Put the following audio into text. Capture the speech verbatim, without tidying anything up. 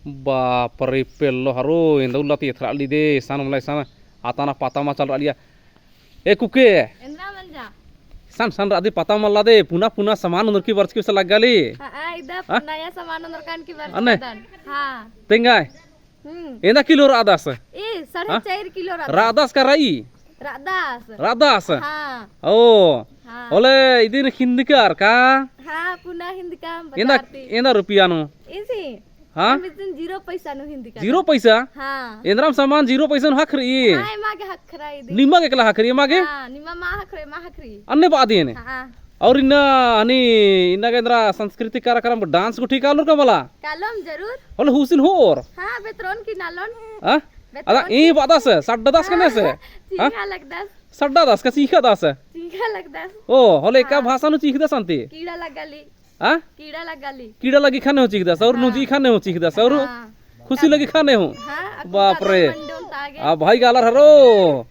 बाप रे, पेल्लो हरो, एन्दा उल्ला ती एथरा ली दे, सन मला सन, आता ना पता मा चल रआ लिया। ए कुके। एन्दरा मंजा। सन सन रआ दे पता मल्ला दे, पुना पुना समान ओन्दरकी बरचकी बेसे लग्गा ली। हाँ, आ, इदा हाँ? पुना या समान ओन्दरकान की बरचकी अन्ने? दन। हाँ। तेंगाय? हम्म। एन्दा किलो रअदस? ए, साढ़े हाँ? चार किलो रअदस। रअदस का रई? रअदस। रअदस? हाँ। ओ। हाँ। होले इदिन हिन्दकर का? हाँ, पुना हिन्दका हम एन्दा, बजार ती। एन्दा रुपया नू? इसी? हाँ? हम इदिन zero पैसा नू हिन्दका। Zero पैसा? हाँ। एन्दराम समान zero पैसा नू हखरी? हाँ, एमा गे हखरा इदिन। निमा गे एकला हखरी, एमा गे? हाँ, निमा मा हखरे, मा हखरी। अन्ने बादिन? हाँ। और इन्ना, हनी, इन्ना गे एन्दरा सांस्कृतिक कार्यक्रम dance गुट्ठी कालोर का मला? कालोम जरूर। होले हुसिन होर? हाँ, बेतरोन की नालोन। हाँ? बेतरोन अदा, की। ई बादस, सड्डा दस कने से? हाँ? चींखा लगदस। सड्डा दस का चींखा दस? चींखा लगदस। ओ, होले एका हाँ। भाषा नू चींखदस अन्ती? कीड़ा लग्गा ली। हाँ? कीड़ा लग्गा ली। कीड़ा लग्गी खाने हूँ चींखदस, और हाँ। नूजी खाने हूँ चींखदस, और हाँ। खुशी लग्गी खाने हूँ। हाँ, बाप रे। आ भाई गा आलर हरो।